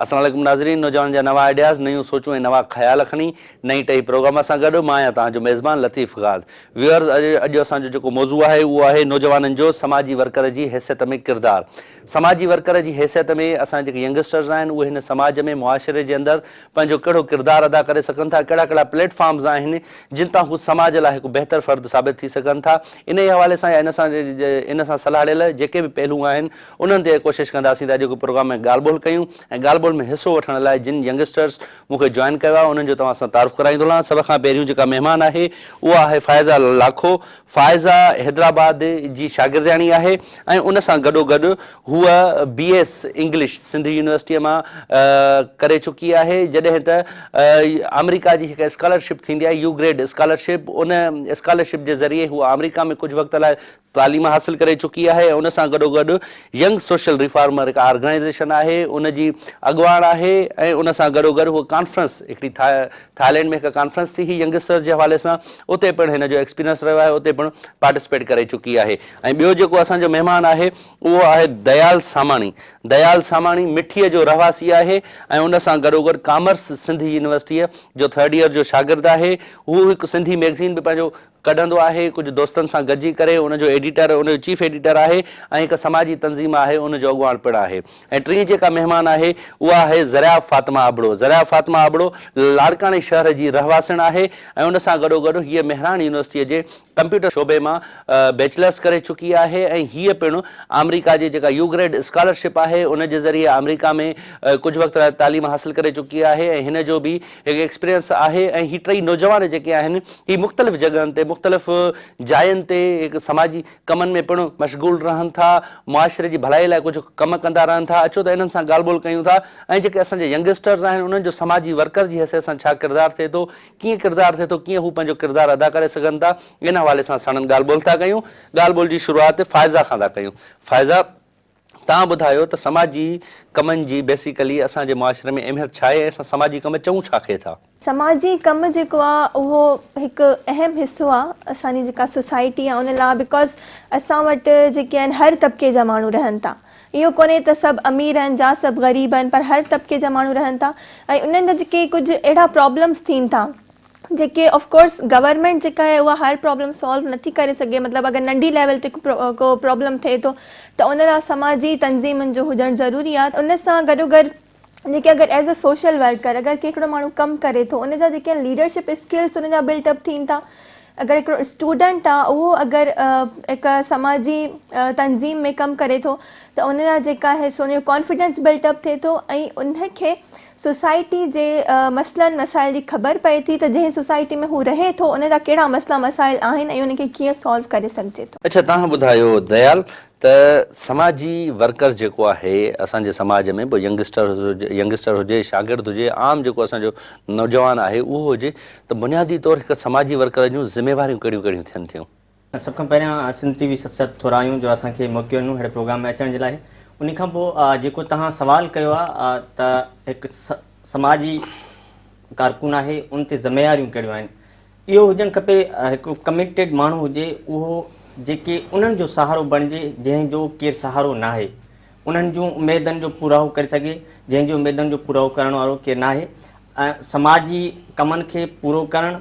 السلام عليڪم ناظرين نوجوانن جا نوان آئيڊياز نيون سوچون ۽ نوان خيال کڻي نئين ٽهي پروگرام سان گڏ مان آهيان توهان جو ميزبان لطيف غاز ويورز اڄ اسان جو جيڪو موضوع آهي اهو آهي نوجوانن جو سماجي ورڪر جي حيثيت ۾ ڪردار سماجي ورڪر جي حيثيت ۾ اسان جيڪي ينگسٽرز آهن اهي هن سماج ۾ معاشري جي اندر پنهنجو ڪهڙو ڪردار ادا ڪري سگهن ٿا، ڪهڙا ڪهڙا پليٽ فارمز آهن جن تان هو سماج لاء هڪ بهتر فرد ثابت ٿي سگهن ٿا. انهيء حوالي سان يا ان سان ان سان سلهاڙيل جيڪي به پهلو آهن انهن تي ڪوشش ڪنداسين ته اڄوڪي پروگرام ۾ ڳالهه ٻولهه ڪيون ۽ ڳالهه ٻولهه ۾ حصو وٺڻ لاء جن ينگسٽرز مون کي جوائن ڪيو آهي انهن جو توهان سان تعارف ڪرائيندو هلان. سڀ کان پهريون جيڪا مهمان آهي اها آهي فائزه لاکو. فائزه حيدرآباد جي شاگردياڻي آهي ۽ ان سان گڏوگڏ هوء بي ايس انگلش سنڌ يونيورسٽيء مان ڪري چڪي آهي، جڏهن ته آمريڪا جي هڪ اسڪالرشپ ٿيندي آهي يو گريڊ اسڪالرشپ، ان اسڪالرشپ جي ذريعي هوء آمريڪا ۾ ڪجهه وقت لاء تعليم حاصل ڪري چڪي آهي ۽ ان سان گڏوگڏ ينگ سوشل ريفارمر هڪ آرگنائيزيشن آهي ان جي اڳواڻ آهي ۽ ان سان گڏوگڏ هوء ڪانفرنس هڪڙي ٿائلينڊ ۾ هڪ ڪانفرنس ٿي هئي ينگسٽرز جي حوالي سان اتي پڻ هن جو ايڪسپيرينس رهيو آهي اتي پڻ پارٽيسپيٽ ڪري چڪي آهي ۽ ٻيو جيڪو اسان جو مهمان آهي اهو آهي ديال ساماڻي ديال ساماڻي مٺيء جو رهواسي آهي ۽ ان سان گڏوگڏ ڪامرس سنڌ يونيورسٽيء جو ٿرڊ ييئر جو شاگرد آهي هو هڪ سنڌي ميگزين به پنهنجو ڪڍندو آهي، ڪجهه دوستن سان گڏجي ڪري ان جو ايڊيٽر ان جو چيف ايڊيٽر آهي ۽ هڪ سماجي تنظيم آهي ان جو اڳواڻ پڻ آهي ۽ ٽين جيڪا مهمان آهي اها آهي زرياب فاطمه ابڙو زرياب فاطمه ابڙو لاڙڪاڻي شهر جي رهواسڻ آهي ۽ ان سان گڏوگڏ هيء مهراڻ يونيورسٽيء جي ڪمپيوٽر شعبي مان بيچلرس ڪري چڪي آهي ۽ هيء پڻ آمريڪا جي جيڪا يو گريڊ اسڪالرشپ آهي ان جي ذريعي آمريڪا ۾ ڪجهه وقت لاء تعليم حاصل ڪري چڪي آهي ۽ هن جو به هڪ ايڪسپيرينس آهي ۽ هي ٽئي نوجوان جيڪي آهن هي مختلف جڳهن تي مختلف جاين تي هڪ سماجي ڪمن ۾ پڻ مشغول رهن ٿا معاشري جي ڀلائي لاء ڪجهه ڪم ڪندا رهن ٿا اچو ته انهن سان ڳالهه ٻولهه ڪيون ٿا ۽ جيڪي اسان جا ينگسٽرز آهن انهن جو سماجي ورڪر جي حيثيت سان ڇا ڪردار ٿئي ٿو ڪيئن ڪردار ٿئي ٿو ڪيئن هو پنهنجو ڪردار ادا ڪري سگهن ٿا ان حوالي سان ساڻن ڳالهه ٻولهه ٿا ڪيون ڳالهه ٻولهه جي شروعات فائزه کان ٿا ڪيون فائزه توهان ٻڌايو ته سماجي ڪمن جي بيسيڪلي اسان جي معاشري ۾ اهميت ڇا آهي ۽ اسان سماجي ڪم چئون ڇا کي ٿا؟ سماجي ڪم جيڪو آ اهو هڪ اهم حصو آ اسان جي جيڪا سوسائٽي آ ان لا because اسان وٽ جيڪي آهن هر طبقي جا ماڻهو رهن ٿا اهو ڪونهي ته سڀ امير آهن جا سڀ غريب آهن پر هر طبقي جا ماڻهو رهن ٿا ۽ انهن جا جيڪي ڪجهه اهڙا پرابلمس ٿين ٿا جيڪي آف ڪورس گورنمينٽ جيڪا آهي اها هر پرابلم سالو نٿي ڪري سگهي مطلب اگر ننڍي ليول تي ڪو پرابلم ٿئي ٿو ته ان لاء سماجي تنظيمن جو هجڻ ضروري آهي ان سان گڏو گڏ جيڪي اگر ايز ا سوشل ورڪر اگر ڪي هڪڙو ماڻهو ڪم ڪري ٿو ان جا جيڪي ليڊرشپ اسڪلس ان جا بلٽ اپ ٿين ٿا اگر هڪڙو اسٽوڊنٽ آ اهو اگر هڪ سماجي تنظيم ۾ ڪم ڪري ٿو ته ان جا جيڪا آهي سو ان جو ڪانفيڊنس بلٽ اپ ٿئي ٿو ۽ ان کي سوسائٽي جي مسئلن مسائل جي خبر پئي ٿي ته جنهن سوسائٽي ۾ هو رهي ٿو ان جا ڪهڙا مسئلا مسائل آهن ۽ ان کي ڪيئن سالو ڪري سگهجي ٿو. اڇا توهان ٻڌايو ديال ته سماجي ورڪر جيڪو آهي اسان جي سماج ۾ پوء ينگسٽر ينگسٽر هجي شاگرد هجي عام جيڪو اسان جو نوجوان آهي اهو هجي ته بنيادي طور هڪ سماجي ورڪر جون ذميواريون ڪهڙيون ڪهڙيون ٿين ٿيون؟ سڀ کان پهريان سنڌ ٽي وي ست ست ٿورا آهيون جو اسان کي موقعو ڏنو ههڙي پروگرام ۾ اچڻ جي لاء انهي کان پوء جيڪو توهان سوال ڪيو آهي ته هڪ سماجي ڪارڪن آهي ان تي ذميواريون ڪهڙيون آهن اهو هجڻ کپي هڪ ڪميٽيڊ ماڻهو هجي اهو جيڪي انهن جو سهارو بڻجي جنهن جو ڪير سهارو ناهي انهن جون اميدن جو پورائو ڪري سگهي جنهن جي اميدن جو پورائو ڪرڻ وارو ڪير ناهي ۽ سماجي ڪمن کي پورو ڪرڻ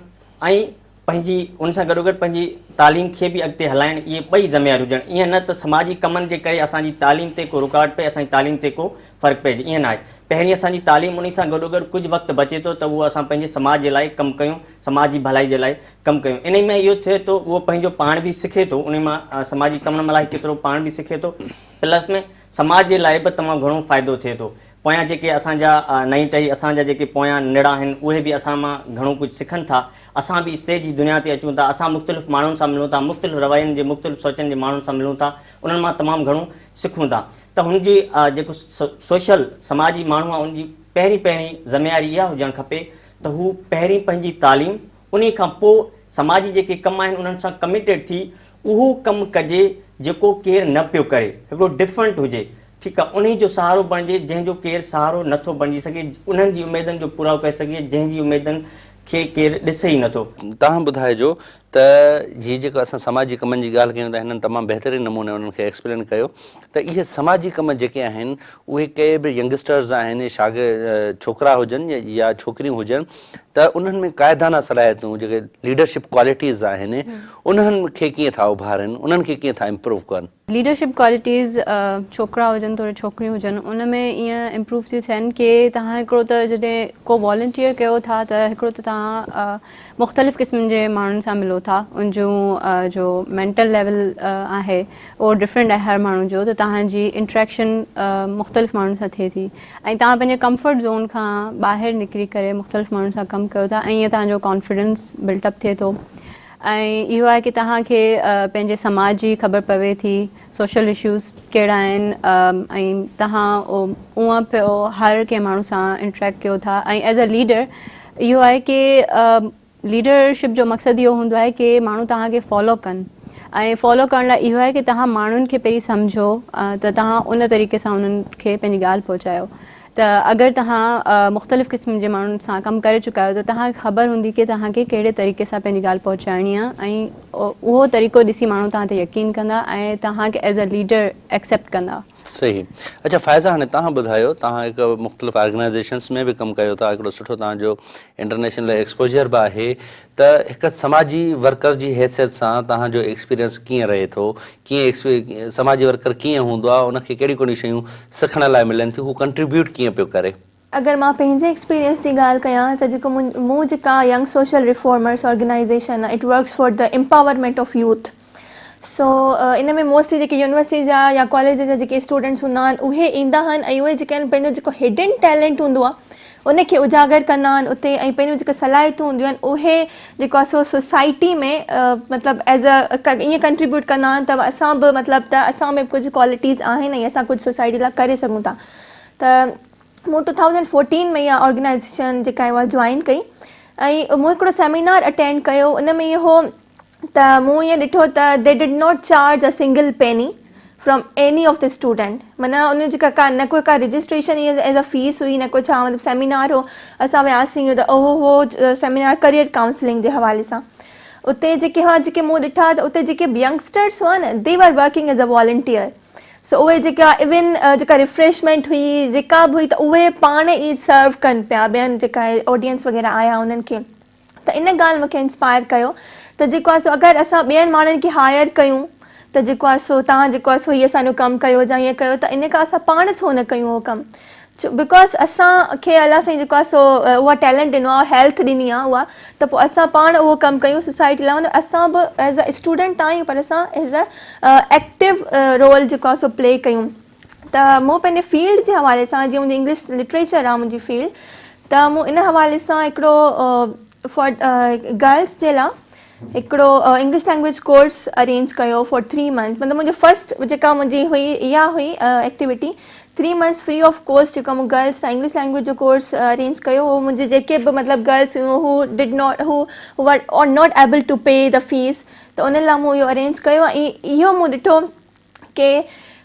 ۽ پنهنجي ان سان گڏوگڏ پنهنجي تعليم کي به اڳتي هلائڻ اهي ٻئي ذميواريون هجڻ ائين نه ته سماجي ڪمن جي ڪري اسان جي تعليم تي ڪو رڪاوٽ پئي اسان جي تعليم تي ڪو فرق پئجي ائين ناهي پهرين اسان جي تعليم انهي سان گڏوگڏ ڪجهه وقت بچي ٿو ته اهو اسان پنهنجي سماج جي لاء ڪم ڪيون سماج جي ڀلائي جي لاء ڪم ڪيون انهي ۾ اهو ٿئي ٿو اهو پنهنجو پاڻ به سکي ٿو انهي مان سماجي ڪمن مان ڪيترو پاڻ به سکي ٿو پلس ۾ سماج جي لاء به تمام گهڻو فائدو ٿئي ٿو پويان جيڪي اسان جا نئين ٽهي اسان جا جيڪي پويان نڙا آهن اهي به اسان مان گهڻو ڪجهه سکن ٿا. اسان به اسٽيج جي دنيا تي اچون ٿا، اسان مختلف ماڻهن سان ملون ٿا، مختلف روين جي مختلف سوچن جي ماڻهن سان ملون ٿا، انهن مان تمام گهڻو سکون ٿا ته هن جي جيڪو سوشل سماجي ماڻهو آهي ان جي پهرين پهرين ذميواري اها هجڻ کپي ته هو پهرين پنهنجي تعليم انهي کان پوء سماجي جيڪي ڪم آهن انهن سان ڪميٽيڊ ٿي اهو ڪم ڪجي جيڪو ڪير نه پيو ڪري هڪڙو ڊفرنٽ هجي ٺيڪ آ انهي جو سهارو بڻجي جنهن جو ڪير سهارو نه ٿو بڻجي سگهي انهن جي اميدن جو پورائو ڪري سگهي جنهن جي اميدن کي ڪير ڏسي ئي نه ٿو. توهان ٻڌائجو ته هي جيڪو اسان سماجي ڪمن جي ڳالهه ڪيون ٿا هنن تمام بهترين نموني انهن کي ايڪسپلين ڪيو ته اهي سماجي ڪم جيڪي آهن اهي ڪي به ينگسٽرز آهن شاگرد ڇوڪرا هجن يا ڇوڪريون هجن ته انهن ۾ قائدانه صلاحيتون جيڪي ليڊرشپ ڪوالٽيز آهن انهن کي ڪيئن ٿا اڀارين انهن کي ڪيئن ٿا امپروو ڪن. ليڊرشپ ڪوالٽيز ڇوڪرا هجن توڙي ڇوڪريون هجن ان ۾ ائين امپروو ٿيون ٿين ڪي توهان هڪڙو ته جڏهن ڪو والنٽيئر ڪيو ٿا ته هڪڙو ته توهان مختلف قسم جي ماڻهن سان ملو ٿا ان جون جو مينٽل ليول آهي اهو ڊفرنٽ آهي هر ماڻهو جو ته توهان جي انٽريڪشن مختلف ماڻهن سان ٿئي ٿي ۽ توهان پنهنجي ڪمفرٽ زون کان ٻاهر نڪري ڪري مختلف ماڻهن سان ڪم ڪيو ٿا ۽ ائين توهان جو ڪانفيڊنس بلٽ اپ ٿئي ٿو ۽ اهو آهي ڪي توهان کي پنهنجي سماج جي خبر پوي ٿي سوشل اشوز ڪهڙا آهن ۽ توهان اونئن پيو هر ڪنهن ماڻهو سان انٽريڪٽ ڪيو ٿا ۽ ايز ا ليڊر اهو آهي ڪي ليڊرشپ جو مقصد اهو هوندو آهي ڪي ماڻهو توهان کي فالو ڪن ۽ فالو ڪرڻ لاء اهو آهي ڪي توهان ماڻهن کي پهرين سمجهو ته توهان ان طريقي سان انهن کي پنهنجي ڳالهه پهچايو ته اگر توهان مختلف قسم جي ماڻهن سان ڪم ڪري چڪا آهيو ته توهان کي خبر هوندي ڪي توهان کي ڪهڙي طريقي سان پنهنجي ڳالهه پهچائڻي آهي ۽ اهو طريقو ڏسي ماڻهو توهان تي يقين ڪندا ۽ توهان کي ايز اي ليڊر ايڪسيپٽ ڪندا. صحيح. اڇا فائزه هاڻي توهان ٻڌايو توهان هڪ مختلف آرگنائيزيشنس ۾ به ڪم ڪيو ٿا هڪڙو سٺو توهان جو انٽرنيشنل ايڪسپوجر به آهي ته هڪ سماجي ورڪر جي حيثيت سان توهان جو ايڪسپيرينس ڪيئن رهي ٿو؟ ڪيئن سماجي ورڪر ڪيئن هوندو آهي؟ ان کي ڪهڙيون ڪهڙيون شيون سکڻ لاء ملن ٿيون؟ هو ڪنٽريبيوٽ ڪيئن پيو ڪري؟ اگر مان پنهنجي ايڪسپيرينس جي ڳالهه ڪيان ته جيڪو مون جيڪا ينگ سوشل ريفارمرس آرگنائيزيشن آهي it works for the empowerment of youth so in ۾ mostly جيڪي يونيورسٽي جا يا ڪاليج جا جيڪي اسٽوڊنٽس هوندا آهن اهي ايندا آهن ۽ اهي جيڪي آهن پنهنجو جيڪو هڊن ٽيلنٽ هوندو آهي ان کي اجاگر ڪندا آهن اتي ۽ پنهنجون جيڪي صلاحيتون هونديون آهن اهي جيڪو آهي سو سوسائٽي ۾ مطلب ايز ا ائين ڪنٽريبيوٽ ڪندا آهن ته اسان به مطلب ته اسان ۾ به ڪجهه ڪوالٽيز آهن ۽ اسان ڪجهه سوسائٽي لاء ڪري سگهون ٿا ته مون 2014 ۾ اها آرگنائيزيشن جيڪا آهي اها جوائن ڪئي ۽ مون هڪڙو سيمينار اٽينڊ ڪيو ان ۾ اهو ته مون ائين ڏٺو ته they did not charge a single penny from any of the student معنيٰ ان جي ڪا نه ڪو ڪا رجسٽريشن ائين ايز ا فيس هئي نه ڪو ڇا مطلب سيمينار هو اسان وياسين ته اهو هو سيمينار ڪريئر ڪائونسلنگ جي حوالي سان اتي جيڪي هئا جيڪي مون ڏٺا ته اتي جيڪي به ينگسٽرس هئا نه they were working as a volunteer so اهي جيڪا ايون جيڪا ريفريشمينٽ هئي جيڪا به هئي ته اهي پاڻ ئي سرو ڪن پيا ٻين جيڪا آڊينس وغيره آيا انهن کي ته ان ڳالهه مون کي انسپائر ڪيو ته جيڪو آهي سو اگر اسان ٻين ماڻهن کي هائر ڪيون ته جيڪو آهي سو توهان جيڪو آهي سو هي اسان جو ڪم ڪيو يا هيئن ڪيو ته ان کان اسان پاڻ ڇو نه ڪيون اهو ڪم because اسان کي الله سائين جيڪو آهي سو اها ٽيلنٽ ڏنو آهي هيلٿ ڏني آهي اها ته پوء اسان پاڻ اهو ڪم ڪيون سوسائٽي لاء اسان به ايز ا اسٽوڊنٽ ته آهيون پر اسان ايز ا ايڪٽو رول جيڪو آهي سو پلي ڪيون ته مون پنهنجي فيلڊ جي حوالي سان جيئن منهنجي انگلش لٽريچر آهي منهنجي فيلڊ ته مون ان حوالي سان هڪڙو فار گرلس جي لاء هڪڙو انگلش لينگويج ڪورس ارينج ڪيو فار ٿري منٿس مطلب منهنجو فرسٽ جيڪا منهنجي هئي اها هئي activity three months free of cost جيڪا مون گرلس سان انگلش لينگويج جو ڪورس ارينج ڪيو هو منهنجي جيڪي به مطلب گرلس هيون هو did not who were not able to pay the fees ته انهن لاء مون اهو ارينج ڪيو ۽ اهو مون ڏٺو ڪي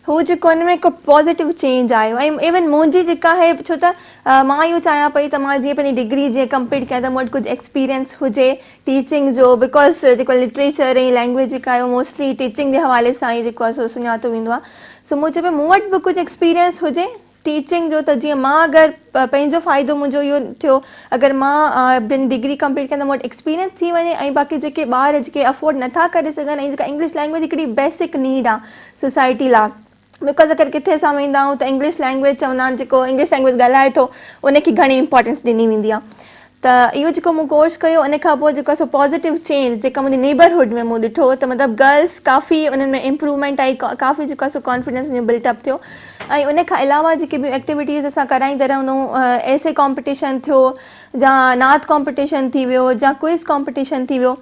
هو جيڪو ان ۾ هڪ پازيٽو چينج آيو ۽ ايون منهنجي جيڪا آهي ڇو ته مان اهو چاهيان پئي ته مان جيئن پنهنجي ڊگري جيئن ڪمپليٽ ڪيان ته مون وٽ ڪجهه ايڪسپيرينس هجي ٽيچنگ جو because جيڪو لٽريچر ۽ لينگويج جيڪا آهي اهو موسٽلي ٽيچنگ جي حوالي سان ئي جيڪو آهي سو سڃاتو ويندو آهي سو مون چيو پئي مون وٽ به ڪجهه ايڪسپيرينس هجي ٽيچنگ جو ته جيئن مان اگر پنهنجو فائدو منهنجو اهو ٿيو اگر مان پنهنجي ڊگري ڪمپليٽ ڪيان ته مون وٽ ايڪسپيرينس ٿي وڃي ۽ باقي جيڪي ٻار جيڪي افورڊ نٿا ڪري سگهن ۽ جيڪا انگلش لينگويج هڪڙي بيسڪ نيڊ آ سوسائٽي لا because اگر ڪٿي اسان ويندا آهيون ته انگلش لينگويج چوندا آهن جيڪو انگلش لينگويج ڳالهائي ٿو ان کي گهڻي امپارٽنس ڏني ويندي آ ته اهو جيڪو مون ڪورس ڪيو ان کان پوء جيڪو آهي سو پازيٽو چينج جيڪا منهنجي نيبر هوڊ ۾ مون ڏٺو ته مطلب گرلس ڪافي انهن ۾ امپروومينٽ آئي ڪافي جيڪو آهي سو ڪانفيڊنس انهن جو بلٽ اپ ٿيو ۽ ان کان علاوه جيڪي ٻيون ايڪٽيوٽيز اسان ڪرائيندا رهندا آهيون ايسي ڪامپيٽيشن ٿيو يا نعت ڪامپيٽيشن ٿي ويو يا ڪوئز ڪامپيٽيشن ٿي ويو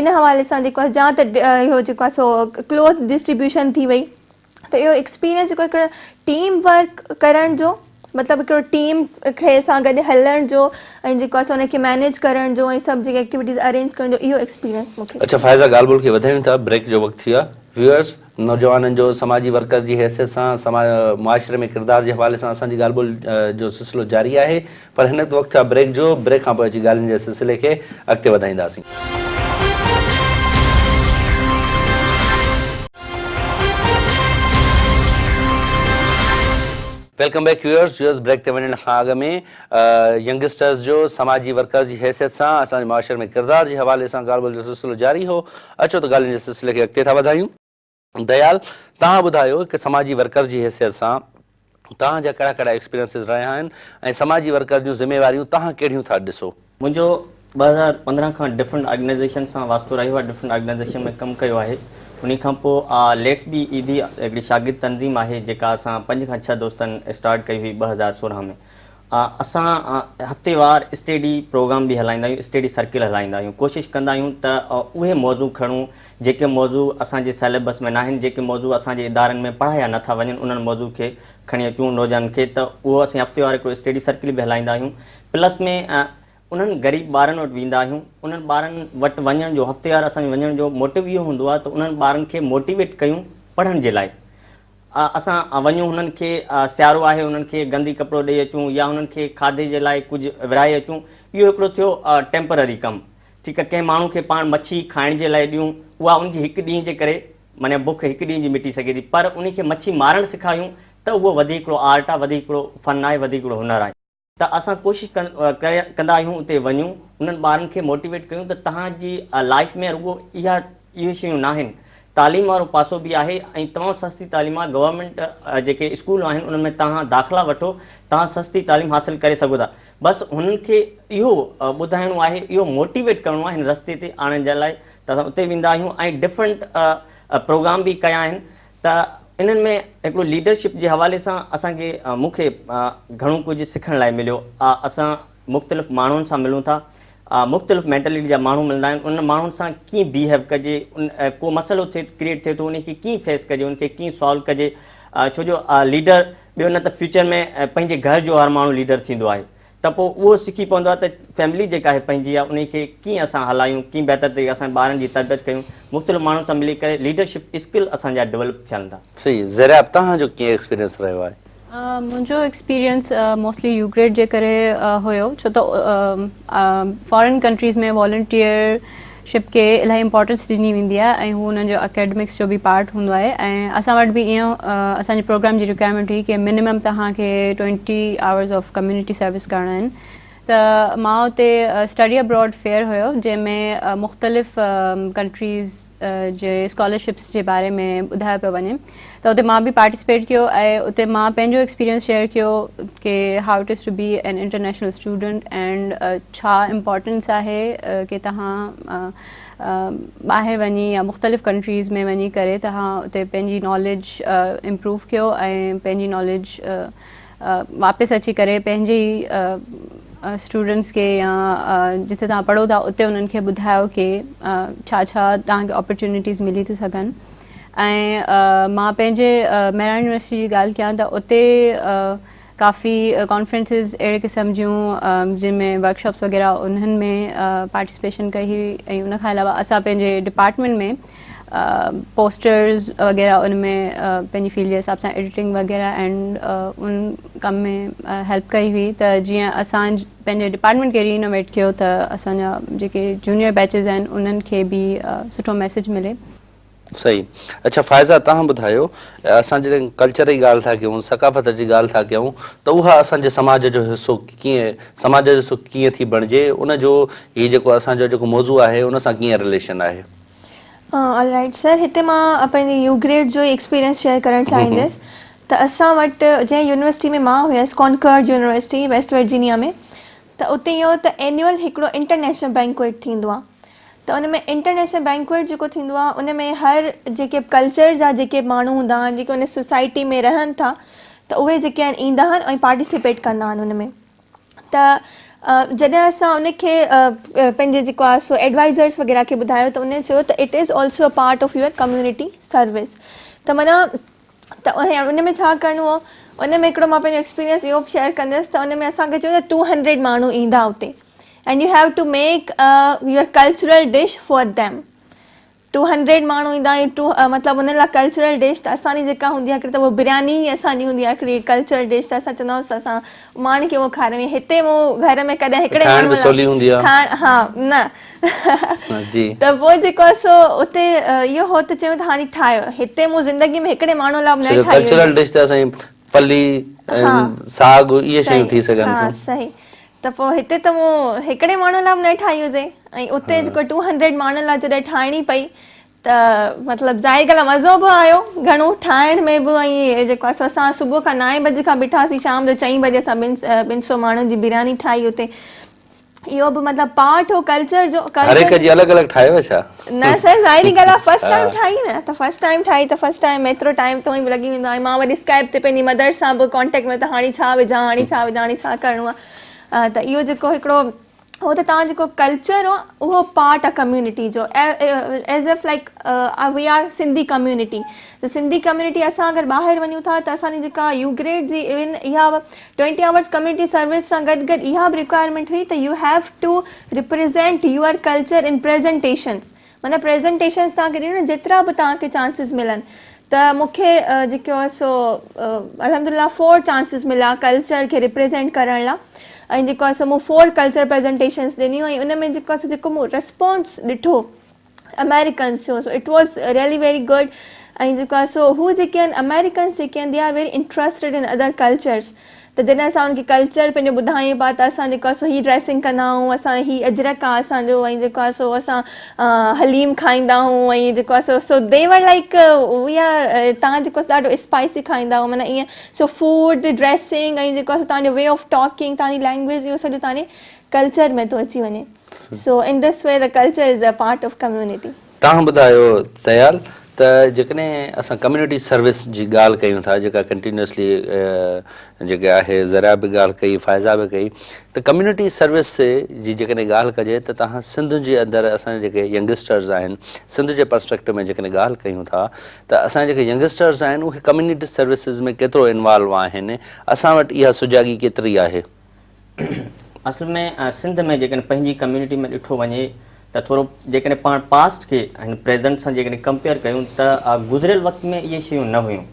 ان حوالي سان جيڪو آهي يا ته اهو جيڪو آهي سو ڪلوٿ ڊسٽريبيوشن ٿي وئي ته اهو ايڪسپيرينس جيڪو هڪڙو ٽيم ورڪ ڪرڻ جو مطلب هڪڙو ٽيم کي سان گڏ هلڻ جو ۽ جيڪو آهي سو ان کي مينيج ڪرڻ جو ۽ سڀ جيڪي ايڪٽيوٽيز ارينج ڪرڻ جو اهو ايڪسپيرينس مون کي اڇا فائزه ڳالهه ٻولهه کي وڌايون ٿا بريڪ جو وقت ٿي ويو آهي ويوئرس نوجوانن جو سماجي ورڪر جي حيثيت سان سماج معاشري ۾ ڪردار جي حوالي سان اسان جي ڳالهه ٻولهه جو سلسلو جاري آهي پر هن وقت وقت آهي بريڪ جو، بريڪ کان پوء اچي ڳالهين جي سلسلي کي اڳتي وڌائينداسين. Welcome back viewers viewers break تي وڃڻ کان اڳ ۾ ينگسٽرز جو سماجي ورڪر جي حيثيت سان اسان جي معاشري ۾ ڪردار جي حوالي سان ڳالهه ٻولهه جو سلسلو جاري هو اچو ته ڳالهين جي سلسلي کي اڳتي ٿا وڌايون. ديال توهان ٻڌايو هڪ سماجي ورڪر جي حيثيت سان توهان جا ڪهڙا ڪهڙا ايڪسپيرينسز رهيا آهن ۽ سماجي ورڪر جون ذميواريون توهان ڪهڙيون ٿا ڏسو؟ منهنجو 2015 کان ڊفرنٽ آرگنائيزيشن سان واسطو رهيو آهي ڊفرنٽ آرگنائيزيشن ۾ ڪم ڪيو آهي انهي کان پوء let's B Edhi هڪڙي شاگرد تنظيم آهي جيڪا اسان پنج کان ڇهه دوستن اسٽارٽ ڪئي هئي 2016 ۾ اسان هفتيوار اسٽيڊي پروگرام به هلائيندا آهيون اسٽيڊي سرڪل هلائيندا آهيون ڪوشش ڪندا آهيون ته اهي موضوع کڻون جيڪي موضوع اسان جي سليبس ۾ ناهن جيڪي موضوع اسان جي ادارن ۾ پڙهايا نه ٿا وڃن انهن موضوع کي کڻي اچون نوجوانن کي ته اهو اسين هفتيوار هڪڙو اسٽيڊي سرڪل به هلائيندا آهيون پلس ۾ انهن غريب ٻارن وٽ ويندا آهيون انهن ٻارن وٽ وڃڻ جو هفتيوار اسان جو وڃڻ جو موٽو اهو هوندو آهي ته انهن ٻارن کي موٽيويٽ ڪيون پڙهڻ جي لاء اسان وڃون هنن کي سيارو آهي انهن کي گندي ڪپڙو ڏئي اچون يا هنن کي کاڌي جي لاء ڪجهه ورهائي اچون اهو هڪڙو ٿيو ٽيمپرري ڪم ٺيڪ آهي ڪنهن ماڻهو کي پاڻ مڇي کائڻ جي لاء ڏيون اها ان جي هڪ ڏينهن جي ڪري معنيٰ بک هڪ ڏينهن جي مٽي سگهي ٿي پر انهي کي مڇي مارڻ سکايون ته اهو وڌيڪ هڪڙو آرٽ آهي وڌيڪ هڪڙو فن آهي وڌيڪ هڪڙو هنر آهي. ته اسان ڪوشش ڪندا آهيون اتي وڃون انهن ٻارن کي موٽيويٽ ڪيون ته توهان جي لائيف ۾ رڳو اها اهي شيون ناهن تعليم وارو پاسو به آهي ۽ تمام سستي تعليم آهي گورنمينٽ جيڪي اسڪول آهن انهن ۾ توهان داخلا وٺو توهان سستي تعليم حاصل ڪري سگهو ٿا بس هنن کي اهو ٻڌائڻو آهي اهو موٽيويٽ ڪرڻو آهي هن رستي تي آڻڻ جي لاء ته اسان اتي ويندا آهيون ۽ ڊفرنٽ پروگرام به ڪيا آهن ته انهن ۾ هڪڙو ليڊرشپ جي حوالي سان اسان کي مون کي گهڻو ڪجهه سکڻ لاء مليو. اسان مختلف ماڻهن سان ملون ٿا، مختلف مينٽلٽي جا ماڻهو ملندا آهن، انهن ماڻهن سان ڪيئن بيهيو ڪجي، ڪو مسئلو ٿئي ڪريئيٽ ٿئي ٿو ان کي ڪيئن فيس ڪجي، ان کي ڪيئن سالو ڪجي، ڇو جو ليڊر ٻيو نه ته فيوچر ۾ پنهنجي گهر جو هر ماڻهو ليڊر ٿيندو آهي. ته پوء اهو سکي پوندو آهي ته فيملي جيڪا آهي پنهنجي آهي انهي کي ڪيئن اسان هلايون ڪيئن بهتر طريقي سان ٻارن جي تربيت ڪيون مختلف ماڻهن سان ملي ڪري ليڊرشپ اسڪل اسان جا ڊولپ ٿين ٿا. صحيح زرياب توهان جو ڪيئن ايڪسپيرينس رهيو آهي؟ منهنجو ايڪسپيرينس موسٽلي يو گريڊ جي ڪري هيو ڇو ته فارين ڪنٽريز ۾ والنٽيئر شپ کي الاهي امپارٽنس ڏني ويندي آهي ۽ هو انهن جو اڪيڊمڪس جو به پارٽ هوندو آهي ۽ اسان وٽ به ائين اسان جي پروگرام جي رڪوائرمينٽ هئي ڪي منيمم توهان کي twenty hours of community service ڪرڻا آهن ته مان اتي اسٽڊي ابراڊ فيئر هيو جنهن ۾ مختلف ڪنٽريز جي اسڪالرشپس جي باري ۾ ٻڌايو پيو وڃي ته اتي مان به پارٽيسپيٽ ڪيو ۽ اتي مان پنهنجو ايڪسپيرينس شيئر ڪيو ڪي how it is to be an international student and ڇا امپارٽنس آهي ڪي توهان ٻاهر وڃي يا مختلف ڪنٽريز ۾ وڃي ڪري توهان اتي پنهنجي ناليج امپروو ڪيو ۽ پنهنجي ناليج واپس اچي ڪري پنهنجي ئي اسٽوڊنٽس کي يا جتي توهان پڙهو ٿا اتي انهن کي ٻڌايو ڪي ڇا ڇا توهان کي اپرچونيٽيز ملي ٿيون سگهن ۽ مان پنهنجي مهراڻ يونيورسٽي جي ڳالهه ڪيان ته اتي ڪافي ڪانفرنسز اهڙي قسم جون جن ۾ ورڪشاپس وغيره انهن ۾ پارٽيسپيشن ڪئي هئي ۽ ان کان علاوه اسان پنهنجي ڊپارٽمينٽ ۾ پوسٽرز وغيره ان ۾ پنهنجي فيلڊ جي حساب سان ايڊيٽنگ وغيره اينڊ ان ڪم ۾ هيلپ ڪئي هئي ته جيئن اسان پنهنجي ڊپارٽمينٽ کي رينوويٽ ڪيو ته اسان جا جيڪي جونيئر بيچز آهن انهن کي به سٺو ميسيج ملي. صحيح اڇا فائزه توهان ٻڌايو اسان جڏهن ڪلچر جي ڳالهه ٿا ڪيون ثقافت جي ڳالهه ٿا ڪيون ته اها اسان جي سماج جو حصو ڪيئن سماج جو حصو ڪيئن ٿي بڻجي ان جو هي جيڪو اسان جو جيڪو موضوع آهي ان سان ڪيئن رليشن آهي. آل رائيٽ سر هتي مان پنهنجي يو گريڊ جو ئي ايڪسپيرينس شيئر ڪرڻ چاهيندس ته اسان وٽ جنهن يونيورسٽي ۾ مان هيس ڪانڪارڊ يونيورسٽي ويسٽ ورجينيا ۾ ته اتي اهو ته اينيول هڪڙو انٽرنيشنل بينڪوئٽ ٿيندو آهي ته ان ۾ انٽرنيشنل بينڪوئٽ جيڪو ٿيندو آهي ان ۾ هر جيڪي به ڪلچر جا جيڪي به ماڻهو هوندا آهن جيڪي ان سوسائٽي ۾ رهن ٿا ته اهي جيڪي آهن ايندا آهن ۽ پارٽيسپيٽ ڪندا آهن ان ۾ ته جڏهن اسان ان کي پنهنجي جيڪو آهي سو ايڊوائزرس وغيره کي ٻڌايو ته ان چيو ته it is also a part of your community service ته معنيٰ ته ان ۾ ڇا ڪرڻو هو ان ۾ هڪڙو مان پنهنجو ايڪسپيرينس اهو به شيئر ڪندس ته ان ۾ اسان کي چيو ته ٽو هنڊريڊ ماڻهو ايندا اتي and you have to make your cultural dish for them two hundred ماڻهو ايندا ۽ ٽو مطلب انهن لاء ڪلچرل ڊش ته اسان جي جيڪا هوندي آهي هڪڙي ته اها برياني ئي اسان جي هوندي آهي هڪڙي ڪلچرل ڊش ته اسان چوندا هئاسين ته اسان ماڻهن کي اهو کارايون هتي مون گهر ۾ ڪڏهن هڪڙي کائڻ ماڻهو به لاء سولي هوندي آهي. کائڻ ها نه جي. ته پوء جيڪو آهي سو اتي اهو هو ته چيون ته هاڻي ٺاهيو هتي مون زندگي ۾ هڪڙي ماڻهو لاء به نه ڇو جو ٺاهي ڪلچرل هوندي. ڊش ته اسان جي پلي ۽ ساڳ اهي شيون ٿي سگهن ٿيون. ها صحيح ته پوء هتي ته مون هڪڙي ماڻهو لاء به نه ٺاهي هجي ۽ اتي جيڪو ٽو هنڊريڊ ماڻهن لاء جڏهن ٺاهڻي پئي ته مطلب ظاهر ڳالهه آهي مزو به آيو گهڻو ٺاهڻ ۾ به ۽ جيڪو آهي سو اسان صبح کان نائين بجي کان بيٺاسين شام جو چئين بجي اسان ٻن سو ماڻهن جي برياني ٺاهي اتي اهو به مطلب پارٽ هو ڪلچر جو هر هڪ جي الڳ الڳ ٺاهيو ڇا؟ نه سر ظاهري ڳالهه آهي فرسٽ ٽائيم ٺاهي نه ته فرسٽ ٽائيم ٺاهي ته فرسٽ ٽائيم ايترو ٽائيم ته اونئي به لڳي ويندو آهي مان وري اسڪائپ تي پنهنجي مدر سان به ڪانٽيڪٽ ۾ ته هاڻي ڇا وجهان هاڻي ڇا وجهان هاڻي ڇا ڪرڻو آهي ته اهو جيڪو هڪڙو هو ته توهان جيڪو ڪلچر هو اهو پارٽ آهي ڪميونٽي جو as if like we are Sindhi community ته سنڌي ڪميونٽي اسان اگر ٻاهر وڃون ٿا ته اسان جي جيڪا يو گريڊ جي ايون اها ٽوئنٽي آورس ڪميونٽي سروس سان گڏ گڏ اها به رڪوائرمينٽ هئي ته you have to represent your culture in presentations معنيٰ پريزنٽيشنس توهان کي ڏيڻيون جيترا به توهان کي چانسز ملن ته مون کي جيڪو آهي سو الحمدلله فور چانسز مليا ڪلچر کي ريپريزنٽ ڪرڻ لاء ۽ جيڪو آهي سو مون فور ڪلچر پريزنٽيشنس ڏنيون ۽ ان ۾ جيڪو آهي سو جيڪو مون ريسپانس ڏٺو امريڪنس جو so it was really very good ۽ جيڪو آهي سو هو جيڪي آهن امريڪنس جيڪي آهن they are very interested in other cultures ته جڏهن اسان انهن کي ڪلچر پنهنجو ٻڌايون پيا ته اسان جيڪو آهي سو هي ڊريسنگ ڪندا آهيون اسان هي اجرڪ آهي اسان جو ۽ جيڪو آهي سو اسان حليم کائيندا آهيون ۽ جيڪو آهي سو so they were like we are توهان جيڪو ڏاڍو اسپائسي کائيندا آهيو معنيٰ ائين سو فوڊ ڊريسنگ ۽ جيڪو آهي سو توهان جو وي آف ٽاڪنگ توهان جي لينگويج اهو سڄو توهان جي ڪلچر ۾ ٿو اچي وڃي so in this way the culture is a part of community. توهان ٻڌايو ديال ته جيڪڏهن اسان ڪميونٽي سروس جي ڳالهه ڪيون ٿا جيڪا ڪنٽينيوسلي جيڪي آهي ذريعا به ڳالهه ڪئي فائزه به ڪئي ته ڪميونٽي سروس جي جيڪڏهن ڳالهه ڪجي ته توهان سنڌ جي اندر اسان جا جيڪي ينگسٽرز آهن سنڌ جي پرسپيڪٽو ۾ جيڪڏهن ڳالهه ڪيون ٿا ته اسان جا جيڪي ينگسٽرز آهن اهي ڪميونٽي سروسز ۾ ڪيترو انوالو آهن اسان وٽ اها سجاڳي ڪيتري آهي؟ اصل ۾ سنڌ ۾ جيڪڏهن پنهنجي ڪميونٽي ۾ ڏٺو وڃي ته ٿورو جيڪڏهن پاڻ پاسٽ کي هن پريزنٽ سان جيڪڏهن ڪمپيئر ڪيون ته گذريل وقت ۾ اهي شيون نه هيون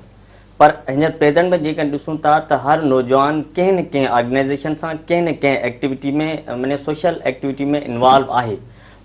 پر هينئر پريزنٽ ۾ جيڪڏهن ڏسون ٿا ته هر نوجوان ڪنهن نه ڪنهن آرگنائيزيشن سان ڪنهن نه ڪنهن ايڪٽيوٽي ۾ معني سوشل ايڪٽيوٽي ۾ انوالو آهي